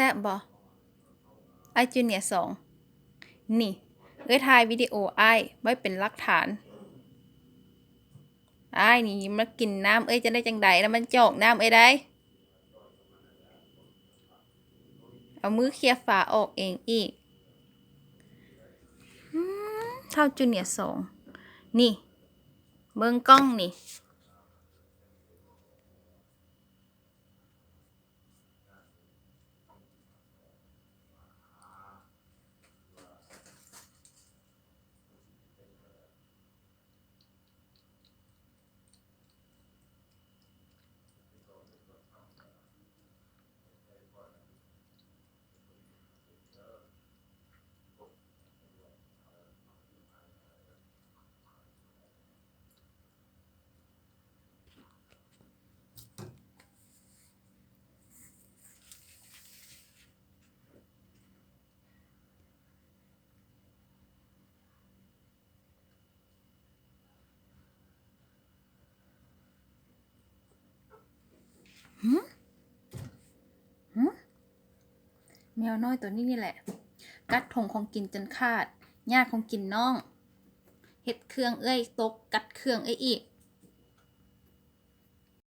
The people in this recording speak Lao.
ແຊບບໍ່? ອ້າຍຈູເນຍສອງ ນີ້ ເອື້ອຍຖ່າຍວິດີໂອອ້າຍໄວ້ເປັນຫຼັກຖານ. ອ້າຍນີ້ມາກິນນ້ຳເອື້ອຍຈະໄດ້ຈັ່ງໃດ ແລ້ວມັນຈອກນ້ຳເອື້ອຍໄດ້. ເອົາມືເຄຍຝາອອກເອງອີກ. ອືມ ທ້າວຈູເນຍສອງ ນີ້ ເບິ່ງກ້ອງນີ້. ຫື? ຫື? ແມວນ້ອຍໂຕນີ້ນີ້ແຫຼະ ກັດຖົງຂອງກິນຈົນຂາດ, ຍາກຂອງກິນນ້ອງ, ເຮັດເຄື່ອງເອື້ອຍຕົກ, ກັດເຄື່ອງເອື້ອຍອີກ.